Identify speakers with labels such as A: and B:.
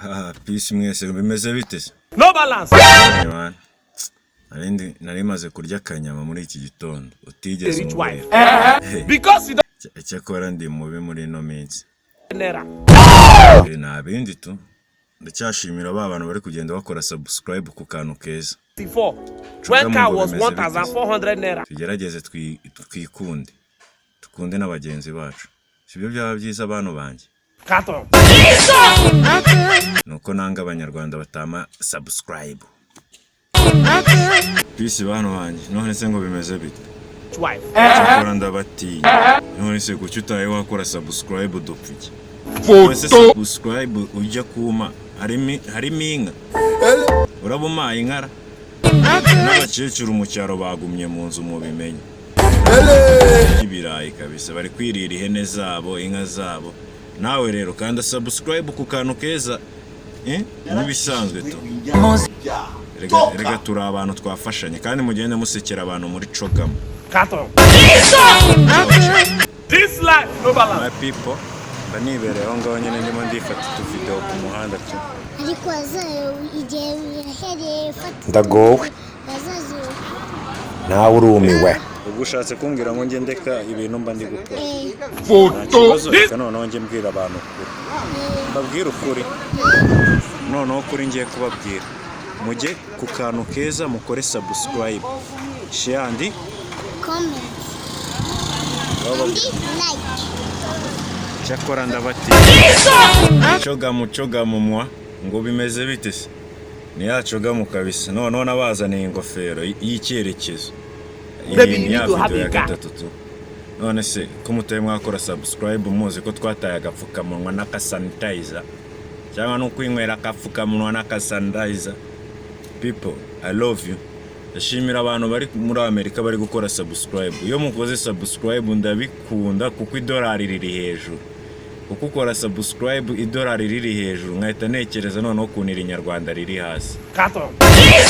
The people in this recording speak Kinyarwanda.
A: Ah, peace mwese, bimeze bite se?
B: No balance.
A: Man, nari maze kurya akanyama muri iki gitondo utigeze
B: Rich wife.
A: umbwira.
B: Because you don't
A: Icyakora ndi mubi muri ino minsi.
B: naira.
A: Nta bindi tu, ndacyashimira ba bantu bari kugenda bakora subscribe ku kantu keza.
B: 4. When car was 1,400 naira.
A: Tugerageze twikunde, dukunde na bagenzi bacu, sibyo byaba byiza, bantu banjye?
B: Carton.
A: Nuko nanga Abanyarwanda batama subscribe. Peace, bantu banjye. None se ngo bimeze bite?
B: Wife.
A: Cyakora ndabatinya. None se kuki utaye wakora subscribe? Dupfa iki? None se subscribe ujya kuma harimo inka? Uraba umaye inkara n'abakecuru mu cyaro bagumye mu nzu, mubimenye ibirayi kabisa, bari kwirira ihene zabo, inka zabo. Nawe rero kanda subscribe ku kantu keza, eh? N'ibisanzwe tu. Rega turi abantu twafashanye, kandi mugende musekera abantu muri CHOGM.
B: Carton. This life, no balance.
A: My people, mba nibereye aho ngaho nyine, ndimo ndifata utuvideo ku muhanda tu.
C: Ariko igihe yahereye ufata
D: Ndagowe.
C: Bazazi.
D: Nawe urumiwe.
A: Ubwo ushatse kumbwira ngo njye ndeka ibintu mba ndi gukora?
C: Eh.
A: Nta kibazo, reka noneho njye mbwira abantu ukuri, mbabwire ukuri. Noneho kuri ngiye kubabwira, mujye ku kantu keza, mukore subscribe, share and
C: Comment and like.
A: Cyakora ndabatinya. CHOGM, CHOGM mwa, ngo bimeze bite se? Ni ya CHOGM kabisa. Noneho nabazaniye ingofero y'icyerekezo.
B: Baby,
A: Iyi
B: you
A: ni ya
B: need to have
A: video ya
B: a car.
A: gatatu tu. None se ko mutari mwakora subscribe, muzi ko twataye agapfukamunwa n'akasanitizer, cyangwa no kwinywera agapfukamunwa n'akasanitizer? People, I love you. Ndashimira abantu bari muri Amerika bari gukora subscribe. Iyo mukoze subscribe ndabikunda, kuko idolari riri hejuru, kuko ukora subscribe idolari riri hejuru, nkahita ntekereza noneho ukuntu iri nyarwanda riri hasi.
B: Carton.